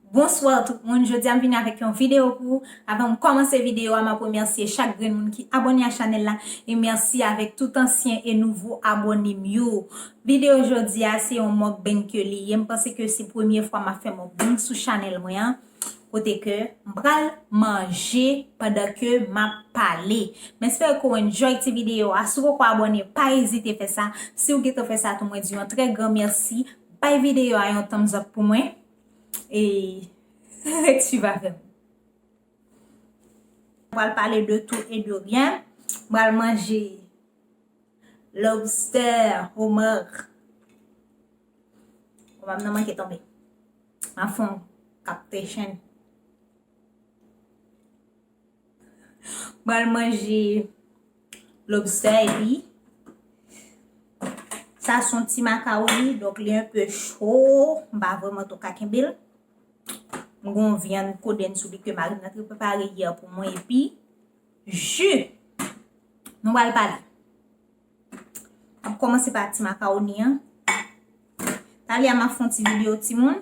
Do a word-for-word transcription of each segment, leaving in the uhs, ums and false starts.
Bonswa tout moun, jodi a m vini avèk yon videyo pou ou. Avan m kòmanse videyo a, m ap remèsye chak grenn moun ki abòne a chanèl la, e mèsi avèk tout ansyen e nouvo abòne m yo. Videyo jodi a se yon mukbang ke li ye. M panse ke se premye fwa m ap fè mukbang sou chanèl mwen an. Kote ke m pral manje pandan ke m ap pale. M espere ke w enjoy ti videyo a. Si w poko abòne, pa ezite fè sa. Si w gentan fè sa tou, mwen di yon trè gran mèsi. Bay videyo a yon thumbs up pou mwen. E ret swiv avè m. M pral pale de tout e de ryen. M pral manje lobstè, homard. Kòman m nan manke tonbe. M ap fè yon captation. M pral manje lobstè epi sa se yon ti makawoni, donk li enpe cho, m pa vrèman twò ka kenbe l. M gen yon vyann kodenn sou li ke mari m nan te prepare yè pou mwen epi ji. Nou pral pale. M ap kòmanse pa ti makawoni an. Talè a m ap fè yon ti videyo timoun.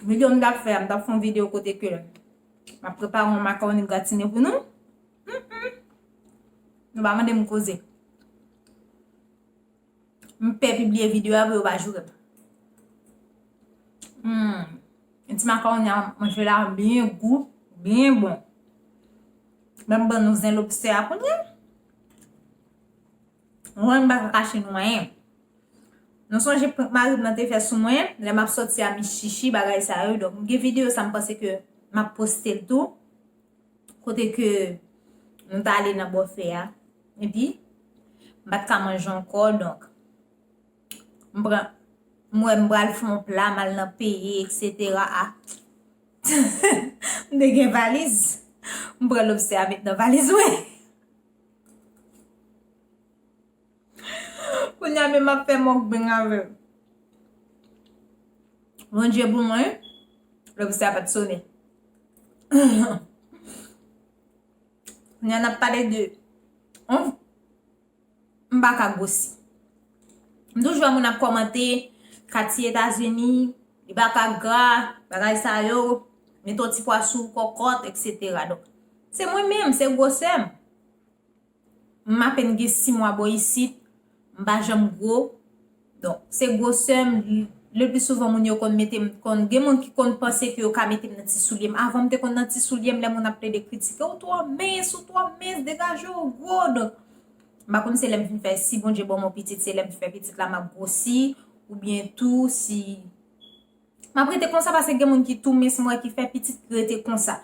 Videyo m t ap fè a, m t ap fè yon videyo kote ke m ap prepare yon makawoni gratine pou nou. Mm, mm. Nou pa mande m koze. M pè pibliye videyo a pou yo pa joure m. Hmm. Yon ti makawoni a manje la byen gou, byen bon. Menm ban nou zen lobstè a kounye a. Mwen m pa ka kache nou anyen. Nou sonje prank mari m nan te fè sou mwen, lè m ap sòti a Miss Chichi, bagay sa yo. Donk, m gen videyo sa m panse ke m ap poste l tou. Kote ke nou t ale nan bòfè a. Epi, m pa t ka manje ankò, donk, m pran, m wè m pral fè yon pla, m al nan peye, et cetera a. M te gen valiz. M pran lobstè a met nan valiz mwen. Kounye a menm m ap fè mukbang avè l. Bondye pou mwen, lobstè a pa t sone. Kounye a n ap pale de, on, m pa ka gwosi. M toujou wè moun ap kòmante, Katy Etazini, li pa ka gra, bagay sa yo, mete yon ti pwa sou kòkòt, et cetera. Donk, se mwen menm, se gwosè m. M apèn gen sis mwa bò isit, m pa janm gwo. Donk, se gwosè m, le pli souvan moun yo konn mete m, konn, gen moun ki konn panse ke yo ka mete m nan ti soulye m. Avan m te konn nan ti soulye m, lè moun ap plede kritike, "Ou twò mens, ou twò mens, degaje w gwo." Donk, m pa konn se lè m fin fè, si Bondye ban m yon pitit, se lè m fin fè pitit la m ap gwosi, oubyen tou si M ap rete konsa paske gen moun ki tou mens m wè ki fè pitit ki rete konsa.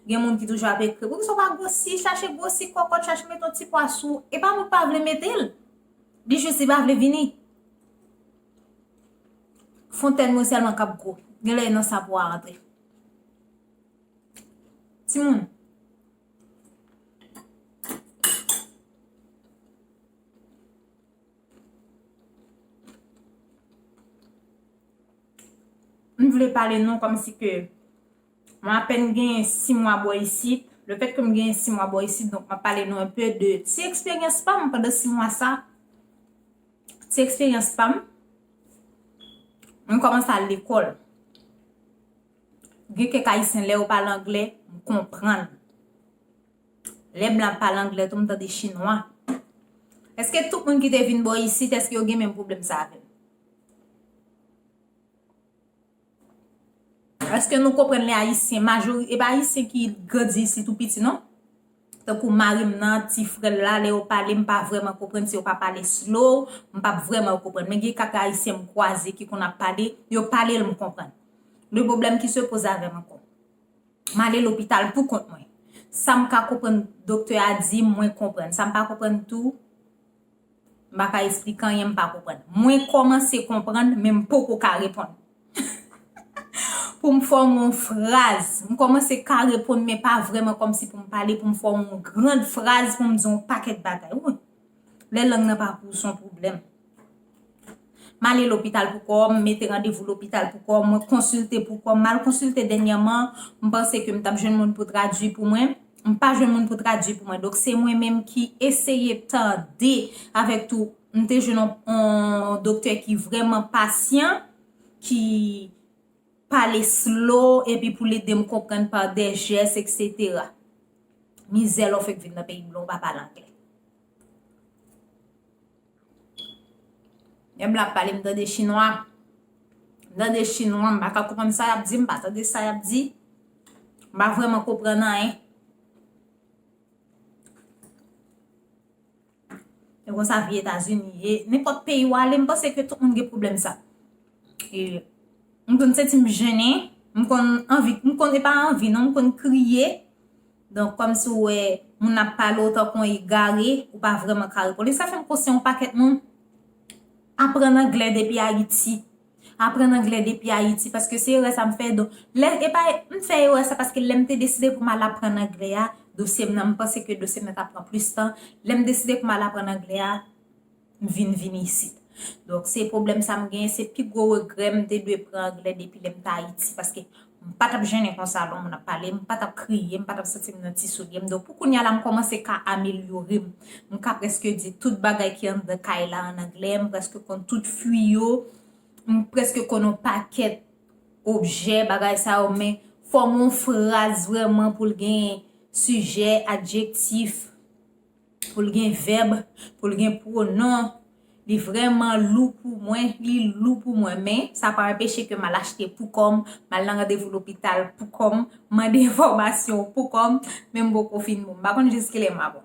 Gen moun ki toujou ap ekri, "Poukisa w pa gwosi, chache gwosi kòkòt, chache mete yon ti pwa sou." E pa moun pa vle mete l. Li jis li pa vle vini. Fontèn mwen sèlman k ap gwo. Genlè e nan sapo a rantre. Timoun. M vle pale nou kòmsi ke mwen apèn gen sis mwa bò isit. Lefètke m gen sis mwa bò isit, donk m ap pale nou enpe de ti eksperyans pa m pandan sis mwa sa. Ti eksperyans pa m. Mwen kòmanse al lekòl. Gen kèk Ayisyen, lè yo pale anglè, m konprann. Lè blan ap pale anglè tou, m tande chinwa. Èske tout moun ki te vin bò isit, èske yo gen menm pwoblèm sa avè m? Èske nou konprann lè Ayisyen, majori-, e pa Ayisyen ki grandi isit tou piti, non? Tankou mari m nan, ti frè l la, lè yo pale, m pa vrèman konprann, si yo pa pale slow, m p ap vrèman konprann. Men gen kèk Ayisyen m kwaze ki konn ap pale, yo pale l, m konprann. Le problème qui se pose avè m ankò. M ale lopital pou kont mwen. Sa m ka konprann doktè a di, mwen konprann. Sa m pa konprann tou, m pa ka esplike anyen, m pa konprann. Mwen kòmanse konprann, men m poko ka reponn. Pou m fòme yon fraz, m kòmanse ka reponn, men pa vrèman kòmsi pou m pale, pou m fòme yon gran fraz, pou m di yon pakèt bagay. Wi. Lè lang nan pa pou ou, se yon pwoblèm. M ale lopital pou kò m, m mete randevou lopital pou kò m, mwen konsilte pou kò m, m al konsilte dènyèman, m panse ke m t ap jwenn moun pou tradui pou mwen, m pa jwenn moun pou tradui pou mwen. Donk, se mwen menm ki eseye tande avèk tou M te jwenn yon, yon doktè ki vrèman pasyan, ki pale slow, epi pou l ede m konprann pa de jès, etsetera. Mizè lè w fèk vin nan peyi m, lè w pa pale anglè. Nèg la ap pale, m tande chinwa. M tande chinwa, m pa ka konprann sa y ap di, m pa tande sa y ap di. M pa vrèman konprann anyen. E konsa vi Etazini ye. Nenpòt peyi w ale, m panse ke tout moun gen pwoblèm sa. E m konn santi m jennen, m konn anvi, m konn, e pa anvi non, m konn kriye. Donk, kòmsi w wè moun ap pale w tankou yon egare, ou pa vrèman ka reponn. E sa fè m konseye yon pakèt moun aprann anglè depi Ayiti. Aprann anglè depi Ayiti, paske se erè sa m fè. Donk, lè, e pa, m fè erè sa paske lè m te deside pou m al aprann anglè a, dosye m nan, m panse ke dosye m nan t ap pran plis tan. Lè m deside pou m al aprann anglè a, m vin vini isit. Donk, se pwoblèm sa m genyen, se pi gwo regrè m te dwe pran anglè depi lè m t Ayiti, paske m pa t ap jennen konsa lè yon moun ap pale, m pa t ap kriye, m pa t ap santi m nan ti soulye m. Donk, pou kounye a la, m kòmanse ka amelyore m. M ka prèske di tout bagay ki anndan kay la an anglè, m prèske konn tout fwi yo, m prèske konn yon pakèt objè, bagay sa yo, men fòme yon fraz vrèman pou l gen sijè, adjektif, pou l gen vèb, pou l gen pwonon. Li vrèman lou pou mwen, li lou pou mwen, men sa pa anpeche ke m al achte pou kò m, m al nan randevou lopital pou kò m, mande enfòmasyon pou kò m, men m poko fin bon. M pa konn jiskilè m a bon.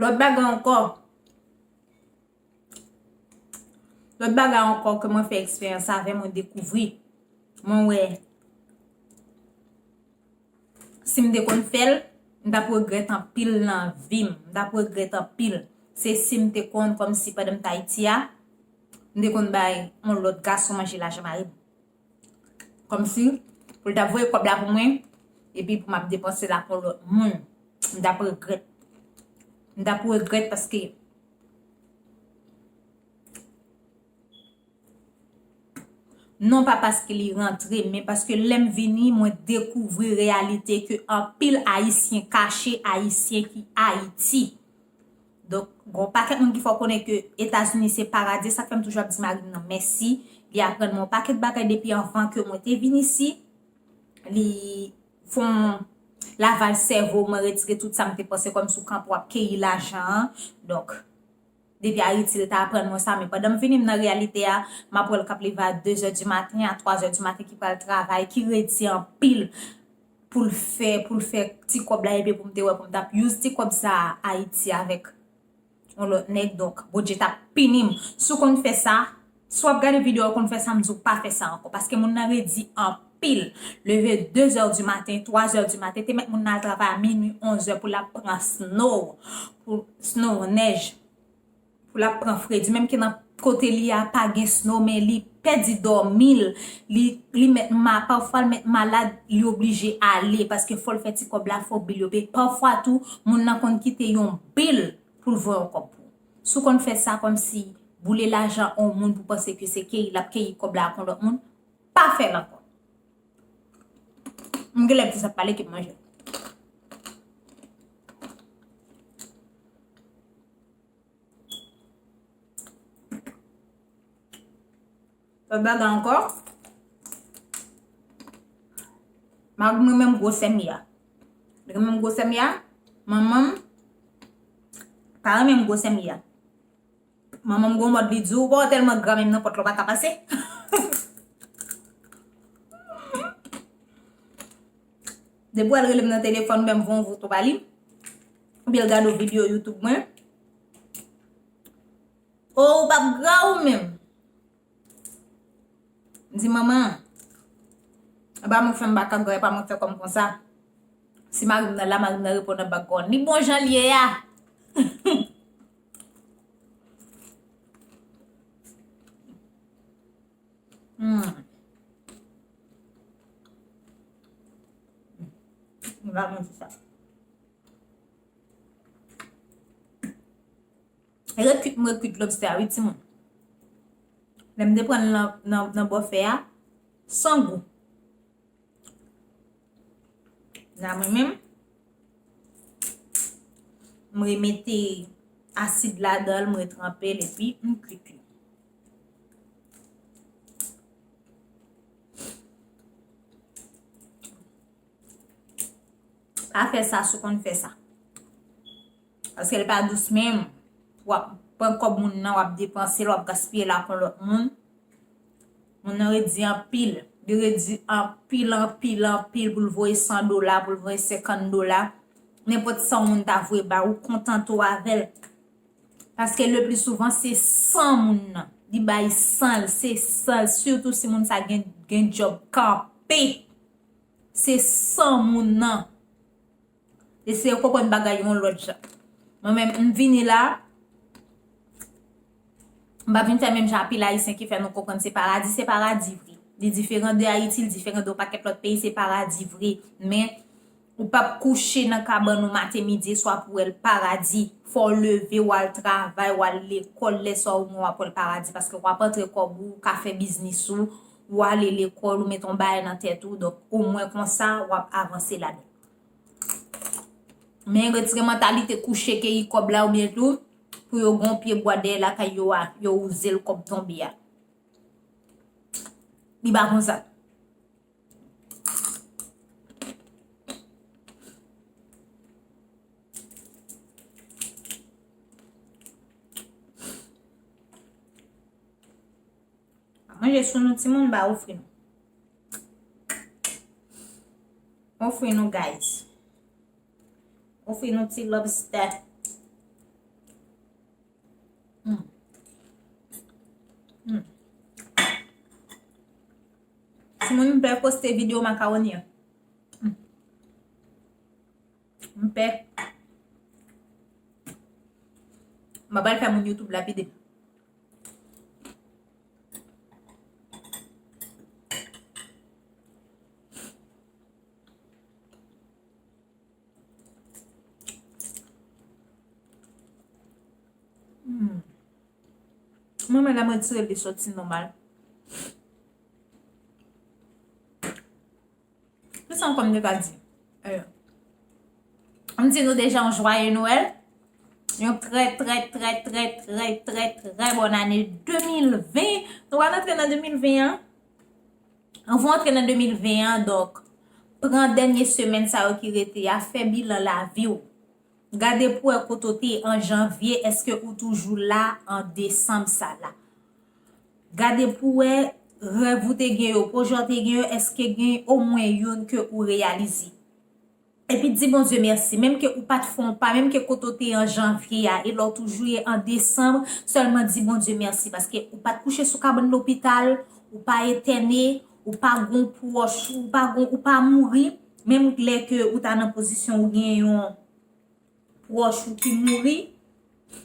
Lòt bagay ankò, lòt bagay ankò ke mwen fè eksperyans avè, mwen dekouvri, mwen wè, si m te konn fè l, m t ap regrèt anpil nan vi m. M t ap regrèt anpil. Se si m te konn, kòmsi pandan m t Ayiti a, m te konn bay yon lòt gason manje lajan mari m. Kòmsi, pou l t ap voye kòb la pou mwen, epi pou m ap depanse l ak yon lòt moun. M t ap regrèt. M t ap regrèt paske, non pa paske li rantre, men paske lè m vini, mwen dekouvri reyalite ke anpil Ayisyen kache, Ayisyen ki Ayiti. Donk, gon pakèt moun ki fè w konnen ke Etazini se paradi, sa k fè m toujou ap di mari m nan mèsi. Li aprann mwen yon pakèt bagay depi anvan ke mwen te vin isi. Li fè yon lavaj sèvo, mwen retire tout sa m te panse kòmsi w kanpe w ap keyi lajan an. Donk, depi Ayiti, li ta aprann mwen sa, men pandan m vini, m nan reyalite a, m ap wè l k ap leve a de zè di maten, a twa zè di maten, ki pral travay, ki redi anpil pou l fè, pou l fè ti kòb la, epi pou m te wè, pou m t ap use ti kòb sa a Ayiti avèk yon lòt nèg. Donk, Bondye t ap pini m. Si w konn fè sa, si w ap gade videyo a, w konn fè sa, m di w pa fè sa ankò. Paske moun nan redi anpil. Leve de zè di maten, twa zè di maten, te mèt moun nan al travay a minui, onz è pou l ap pran snow, pou snow, nèj, pou l ap pran fredi. Menm ke nan kote li a pa gen snow, men li pèdi dòmi l, li, li mèt ma-, pafwa l mèt malad, li oblije ale, paske fò l fè ti kòb la, fò bil yo peye. Pafwa tou, moun nan konn kite yon bil pou l voye yon kòb pou ou. Si w konn fè sa, kòmsi boule lajan yon moun pou panse ke se keyi l ap keyi kòb la ak yon lòt moun, pa fè l ankò. M genlè plis ap pale ke m manje. Lòt bagay ankò, mari m renmen m gwosè m ye a. Li renmen m gwosè m ye a, manman m pa renmen m gwosè m ye a. Manman m gon mòd li di w, bon, w tèlman gran, menm nan pòt la w pa ka pase. Depi w al rele m nan telefòn, men m voye yon foto ba li. Oubyen l gade yon videyo YouTube mwen. O, ou p ap gra ou menm. M di, manman, e pa mwen k fè m pa ka gra, e pa mwen k fè kò m konsa. Si mari m nan la, mari m nan reponn nan background. Li bon jan l ye a. Hmm. M pa konn sa. Rekuit m rekuit lobstè a, wi, timoun. Lè m te pran l nan, nan, nan bò fè a, san gou. La mwen menm, m remete asid ladan l, m retranpe l epi m kwit li. Pa fè sa si w konn fè sa. Paske l pa dous menm. W ap pran kòb moun nan, w ap depanse l, w ap gaspiye l ak yon lòt moun. Moun nan redi anpil. Li redi anpil, anpil, anpil pou l voye san dola, pou l voye senkant dola. Nenpòt sa yon moun ta voye ba ou, kontante w avè l. Paske le pli souvan, se san moun nan. Li bay san l, se san l. Sitou si moun sa gen, gen djòb kanpe. Se san moun nan. Eseye konprann bagay yon lòt jan. Mwen menm, m vini la, m pa vin fè menm jan anpil Ayisyen ki fè nou konprann se paradi, se paradi vre. Li diferan de Ayiti, li diferan de yon pakèt lòt peyi, se paradi vre. Men, ou p ap kouche nan kabann ou maten, midi e swa pou w wè l paradi. Fò w leve, w al travay, w al lekòl, lè sa w mwen w ap wè l paradi. Paske w ap antre kòb ou, w ka fè biznis ou, w ale lekòl, ou met yon bagay nan tèt ou. Donk, omwen konsa, w ap avanse ladan. Men retire mantalite kouche keyi kòb la oubyen tou pou yo gen yon pye bwa dèyè lakay yo a, yo wouze l kòb tonbe a. Li pa konsa. Manje sou nou timoun, ba ofri nou. Ofri nou, guys. Ofri nou ti lobster. Mm. Mm. Timoun, m pè poste videyo makawoni an. Mm. M pè. M pa pral fè moun YouTube la pede m. Hmm. Mwen menm la mwen tire li soti nòmal. Kisa ankò m te ka di? Euh, m di nou deja yon joyeux Noël. Yon trè, trè, trè, trè, trè, trè, trè bòn ane de mil ven. Nou pral antre nan de mil ven an. Anvan w antre nan de mil ven an, donk, pran dènye semèn sa yo ki rete a, fè bilan lavi w. Gade pou wè kote w te ye an janvye, èske ou toujou la an desanm sa la? Gade pou wè rèv ou te gen yo, pwojè w te gen yo, èske gen omwen youn ke ou reyalize? Epi di Bondye mèsi, menm ke ou pa t fè yon pa, menm ke kote w te ye an janvye a, e la w toujou ye an desanm, sèlman di Bondye mèsi, paske ou pa t kouche sou kabann lopital, ou pa etène, ou pa gon pwòch, ou pa gon, ou pa mouri, menm lè ke ou ta nan pozisyon ou gen yon pwòch ou ki mouri,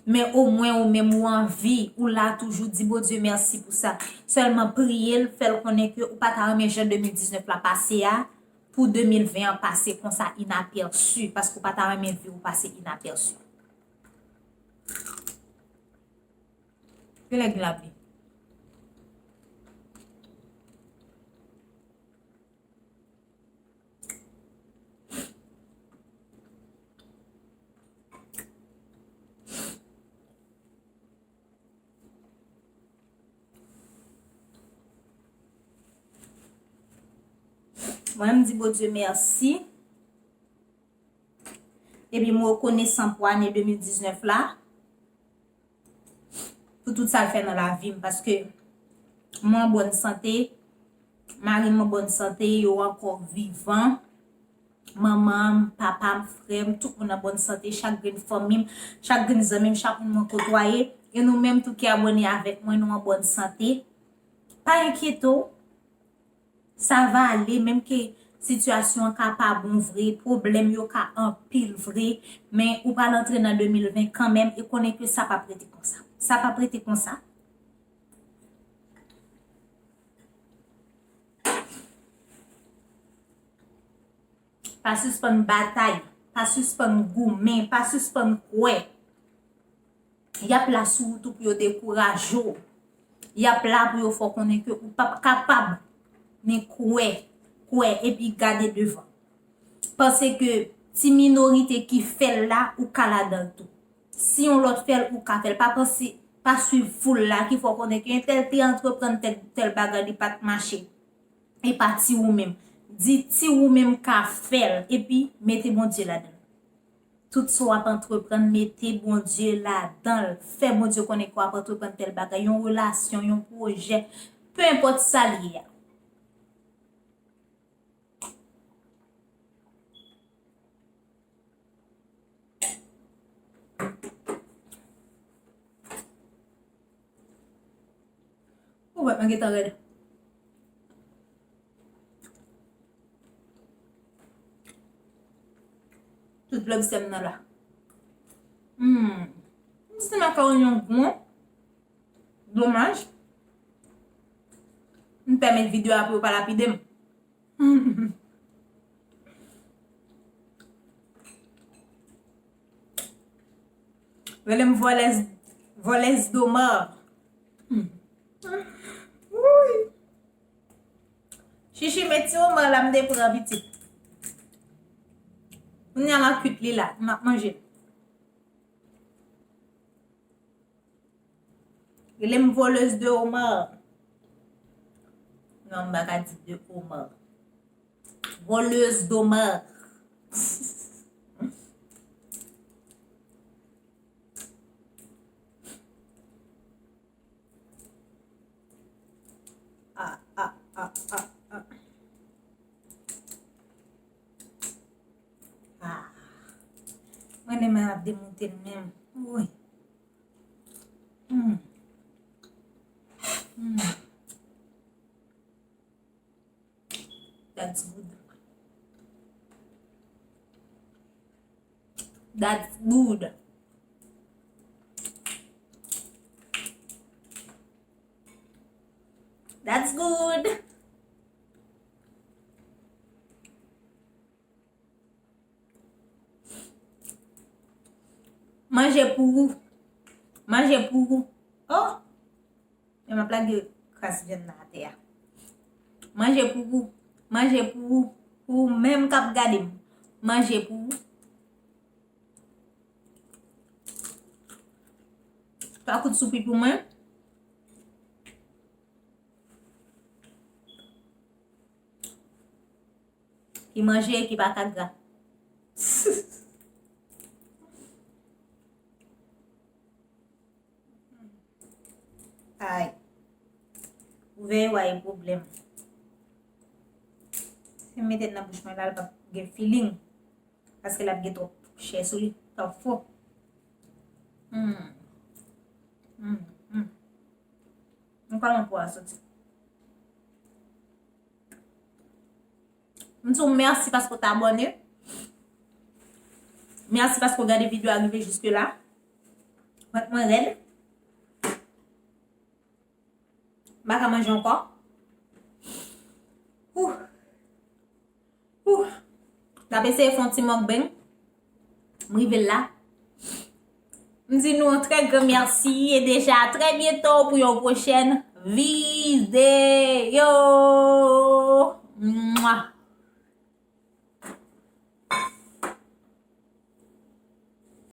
men omwen ou menm ou an vi, ou la toujou, di Bondye mèsi pou sa. Sèlman priye l, fè l konnen ke ou pa ta renmen jan de mil diznèf la pase a, pou de mil ven an pase konsa inapèsi, paske ou pa ta renmen vi w pase inapèsi. Genlè gen lapli. Mwen, m di Bondye mèsi. Epi m rekonesan pou ane de mil diznèf la. Pou tout sa l fè nan lavi m, paske mwen an bòn sante, mari m an bòn sante, yo ankò vivan, manman m, papa m, frè m, tout moun an bòn sante, chak grenn fanmi m, chak grenn zanmi m, chak moun mwen kotwaye, e nou menm tou ki abòne avèk mwen, nou an bòn sante. Pa enkyete w, sa va ale, menm ke sitiyasyon an ka pa bon vre, pwoblèm yo ka anpil vre, men ou pral antre nan de mil ven kanmenm e konnen ke sa p ap rete konsa. Sa p ap rete konsa. Pa sispann batay, pa sispann goumen, pa sispann kwè. Y ap la sou wout ou pou yo dekouraje w. Y ap la pou yo fè w konnen ke ou p ap kapab. Men kwè, kwè, epi gade devan. panse ke ti minorite ki fè l la, ou ka ladan l tou. Si yon lòt fè l, ou ka fè l. Pa panse, pa swiv foul la ki fè w konnen ke entèl te antreprann tèl, tèl bagay, li pa t mache. E pa ti ou menm. Di ti ou menm ka fè l, epi mete Bondye ladan l. Tout sa w ap antreprann, mete Bondye ladan l. Fè Bondye konnen ke w ap antreprann tèl bagay, yon relasyon, yon pwojè, pe enpòt sa l ye a. Ou wè, mwen gentan rèd. Tout love sèm nan la. Hmm. M di se makawon yon bon. Domaj. M pèmèt videyo a pou yo pa lapide m. Rele m vòlèz, vòlèz doma. Hmm. Wouy. Chichi, met ti oman la, m te pran pitit. Kounye a m ap kwit li la, m ap manje. Rele m voleuse de homard. Non, m pa ka di de homard. Voleuse d'homard. Ah, ah, ah, ah, ah. Ah. Mwen menm ap demoute l menm. Wi. Hmm. Hmm. That's good. That's good. That's good. Manje pou ou. Manje pou ou. Oh! Men m ap lage kras vyann nan atè a. Manje pou ou. Manje pou ou. Pou ou menm k ap gade m. Manje pou ou. Pa kout soupi pou mwen. Ki manje, ki pa ka gra. Ay. Ou veye w a gen pwoblèm. Si m mete l nan bouch mwen la, l p ap gen feeling. Paske l ap gen twòp chè sou li, twòp fo. Hmm. Hmm, hmm. Mwen kòman po a soti. M di w mèsi paske w t abòne. Mèsi paske w gade videyo a rive jiske la. Vant mwen rèd. M pa ka manje ankò. Ouh. Ouh. N ap eseye fè yon ti mukbang. M rive la. M di nou yon trè gran mèsi e deja trè byento pou yon pwochèn videyo. Mwa.